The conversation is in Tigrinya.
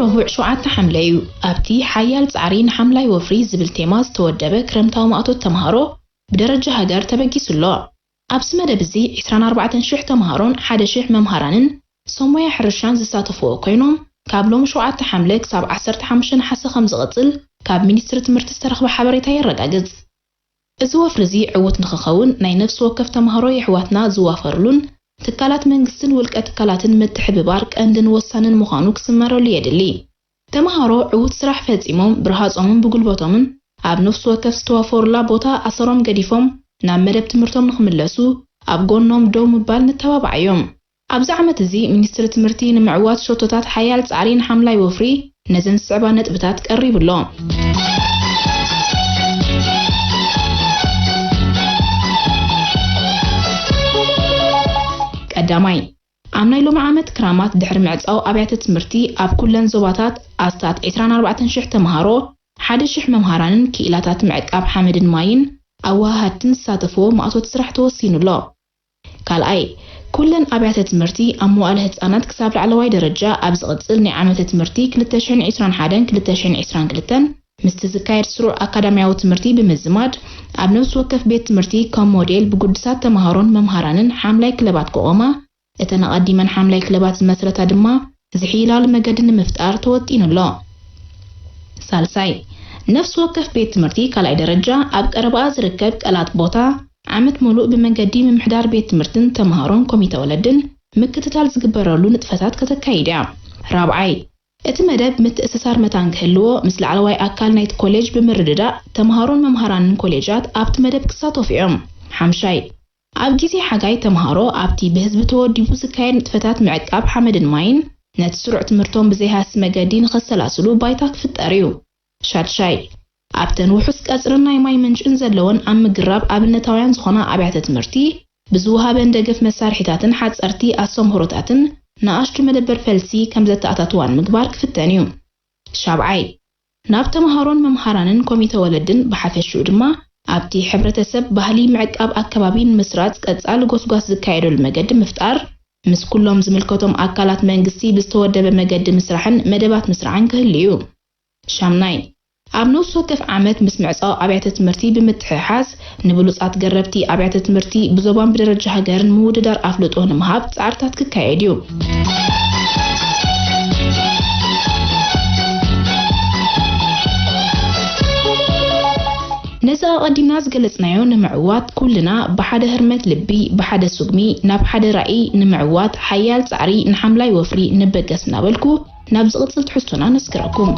ንርቡዕ ሸውዓተ ሓምለ እዩ ኣብቲ ሓያል ጻዕሪ ንሓምላይ ወፍሪ ዝብል ቴማ ዝተወደበ ክረምታዊ ማእቶት ተምሃሮ ብደረጃ ሃገር ተበጊሱ ኣሎ። ኣብዚ መደብ እዚ ዕስራን ኣርባዕተን ሽሕ ተምሃሮን ሓደ ሽሕ መምሃራንን ሰብ ሞያ ሕርሻን ዝሳተፍዎ ኮይኖም፣ ካብ ሎም ሸውዓተ ሓምለ ክሳብ ዓሰርተ ሓሙሽተ ነሓሰ ከም ዝቕጽል ካብ ሚኒስትሪ ትምህርቲ ዝተረኽበ ሓበሬታ የረጋግጽ። እዚ ወፍሪ እዚ ዕዉት ንኽኸውን ናይ ነፍሲ ወከፍ ተምሃሮ የሕዋትና ዝዋፈርሉን ትካላት መንግስትን ውልቀ ትካላትን ምትሕብባር ቀንድን ወሳንን ምዃኑ ክስመረሉ የድሊ። ተምሃሮ ዕዉት ስራሕ ፈጺሞም ብርሃጾምን ብጉልበቶምን ኣብ ነፍሲ ወከፍ ዝተዋፈሩላ ቦታ ኣሰሮም ገዲፎም ናብ መደብ ትምህርቶም ንኽምለሱ ኣብ ጎኖም ደው ምባል ነተባብዓዮም። ኣብዚ ዓመት እዚ ሚኒስትሪ ትምህርቲ ንምዕዋት ሸቶታት ሓያል ጻዕሪ ንሓምላይ ወፍሪ ነዘን ዝስዕባ ነጥብታት ቀሪቡ ኣሎ። ቀዳማይ፣ ኣብ ናይ ሎሚ ዓመት ክራማት ድሕሪ ምዕጻው ኣብያተ ትምህርቲ ኣብ ኩለን ዞባታት ኣስታት ዕስራን ኣርባዕተን ሽሕ ተምሃሮ፣ ሓደ ሽሕ መምሃራንን ክኢላታት ምዕቃብ ሓመድን ማይን ኣወሃሃድትን ዝሳተፍዎ ማእቶት ስራሕ ተወሲኑ ኣሎ። ካልኣይ፣ ኩለን ኣብያተ ትምህርቲ ኣብ መዋእለ ህጻናት ክሳብ ላዕለዋይ ደረጃ ኣብ ዝቕጽል ናይ ዓመተ ትምህርቲ ክልተ ሽሕን ዕስራን ሓደን ክልተ ሽሕን ዕስራን ክልተን ምስቲ ዝካየድ ስሩዕ ኣካዳሚያዊ ትምህርቲ ብምዝማድ ኣብ ነፍሲ ወከፍ ቤት ትምህርቲ ከም ሞዴል ብጉዱሳት ተምሃሮን መምሃራንን ሓምላይ ክለባት ክቖማ፣ እተን ኣቐዲመን ሓምላይ ክለባት ዝመስረታ ድማ ዝሕይላሉ መገዲ ንምፍጣር ተወጢኑ ኣሎ። ሳልሳይ፣ ነፍሲ ወከፍ ቤት ትምህርቲ ካልኣይ ደረጃ ኣብ ቀረባኣ ዝርከብ ቀላጥ ቦታ ዓመት ሙሉእ ብመንገዲ ምምሕዳር ቤት ትምህርትን ተምሃሮን ኮሚተ ወለድን ምክትታል ዝግበረሉ ንጥፈታት ከተካይድ እያ። ራብዓይ፣ እቲ መደብ ምትእስሳር መታን ክህልዎ ምስ ላዕለዋይ ኣካል ናይቲ ኮሌጅ ብምርድዳእ ተምሃሮን መምሃራንን ኮሌጃት ኣብቲ መደብ ክሳተፉ እዮም። ሓምሻይ፣ ኣብ ግዜ ሓጋይ ተምሃሮ ኣብቲ ብህዝቢ ተወዲቡ ዝካየድ ንጥፈታት ምዕቃብ ሓመድን ማይን ነቲ ስሩዕ ትምህርቶም ብዘይሃሲ መገዲ ንኸሰላስሉ ባይታ ክፍጠር እዩ። ሻድሻይ፣ ኣብተን ውሑስ ቀጽርን ናይ ማይ ምንጭን ዘለወን ኣብ ምግራብ ኣብነታውያን ዝኾና ኣብያተ ትምህርቲ ብዝወሃበን ደገፍ መሳርሒታትን ሓጸርቲ ኣስተምህሮታትን ንኣሽቱ መደበር ፈልሲ ከም ዘተኣታትዋን ምግባር ክፍተን እዩ። ሻብዓይ፣ ናብ ተምሃሮን መምሃራንን ኮሚተ ወለድን ብሓፈሽኡ ድማ ኣብቲ ሕብረተሰብ ባህሊ ምዕቃብ ኣከባቢ ንምስራጽ ቀጻሊ ጎስጓስ ዝካየደሉ መገዲ ምፍጣር፣ ምስ ኩሎም ዝምልከቶም ኣካላት መንግስቲ ብዝተወደበ መገዲ ምስራሕን መደባት ምስራዕን ክህሉ እዩ። ሻምናይ፣ ኣብ ነፍሲ ወከፍ ዓመት ምስ ምዕጻው ኣብያተ ትምህርቲ ብምትሕሓዝ ንብሉጻት ገረብቲ ኣብያተ ትምህርቲ ብዞባን ብደረጃ ሃገርን ምውድዳር ኣፍልጦ ንምሃብ ጻዕርታት ክካየድ እዩ። ነዚ ኣቐዲምና ዝገለጽናዮ ንምዕዋት ኩልና ብሓደ ህርመት ልቢ ብሓደ ስጉሚ ናብ ሓደ ራእይ ንምዕዋት ሓያል ጻዕሪ ንሓምላይ ወፍሪ ንበገስ እናበልኩ ናብ ዝቕጽል ትሕዝቶና ነስግረኩም።